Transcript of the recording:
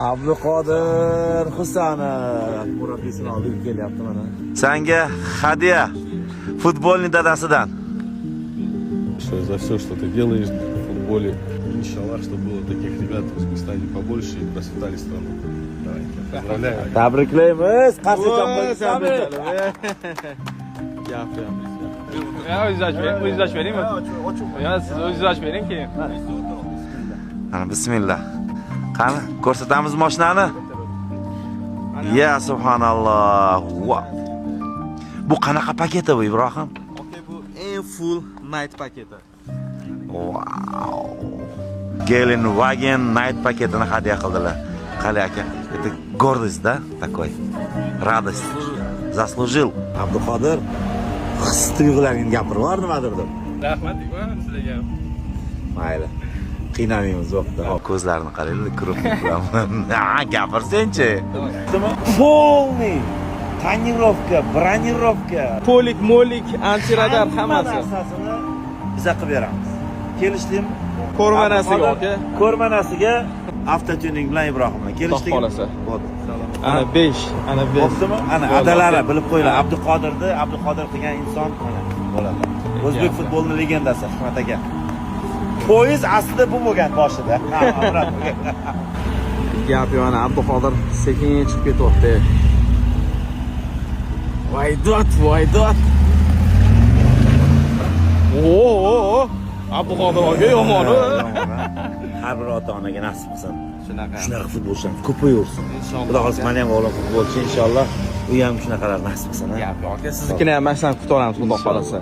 Abduqodir Husanov murabbiyisini oldiga kelyapti mana. Sanga hadya futbolni dadasidan. Что за все, что ты делаешь в футболе. Иншаллах, чтобы было таких ребят в Узбекистане побольше и процветали страну. Давай, поздравляю. Tabriklaymiz. Qarshi chopqillami? Gap yo'q. Ya, o'zingiz ochib bering, o'zingiz ochib beringmi? Yo, siz o'zingiz ochib bering keyin. Mana, bismillah. Qani, ko'rsatamiz mashinani. Ya subhanalloh. Va. Bu qanaqa paketi bu, Ibrohim? Okey, bu eng full Night paketi. Wow. Gelandewagen Night paketini hadya qildilar. Qali aka, это гордость, да, такой? Радость. Заслужил. Abduqodir, his tuyg'ularingni gapirib yubor nimadir deb. Rahmat deyman sizlarga. Mayli. Qiynamaymiz vaqtda. Ko'zlarini qaranglar, крупный bilan. Ha, gapirsenchi. Полный тонировка, бронировка, Полик, molik, антирадар, hammasi. Narsasini biza qilib beramiz. Kelishdingmi? Ko'rmanasiga, aka. Ko'rmanasiga avtotuning bilan Ibrohim bilan kelishdikmi? Xudo xohlasa. Bo'ldi. Ana 5, ana 5. Bo'ptimi? Ana adalari bilib qo'yinglar. Abduqodirni Abduqodir qilgan inson mana bo'ladi. O'zbek futbolining legendasi Hikmat aka. Poyezd aslida bu bo'lgan boshida. Ha, брат bo'lgan. Gap yo'q, ana Abduqodir sekin chiqib ketyapti. Voy dod, voy dod. Oo, Abduqodir aka yomon. Har bir ota onaga nasib qilsin. Shunaqa. Shunaqa futbolchilar ko'payaversin. Inshaalloh. Xudo xohlasa, meni ham o'g'lim futbolchi, inshaalloh. U ham shunaqalar nasib qilsin. Ha? Gap yo'q aka, siznikini ham mana shularni kutib olamiz, xudo xohlasa.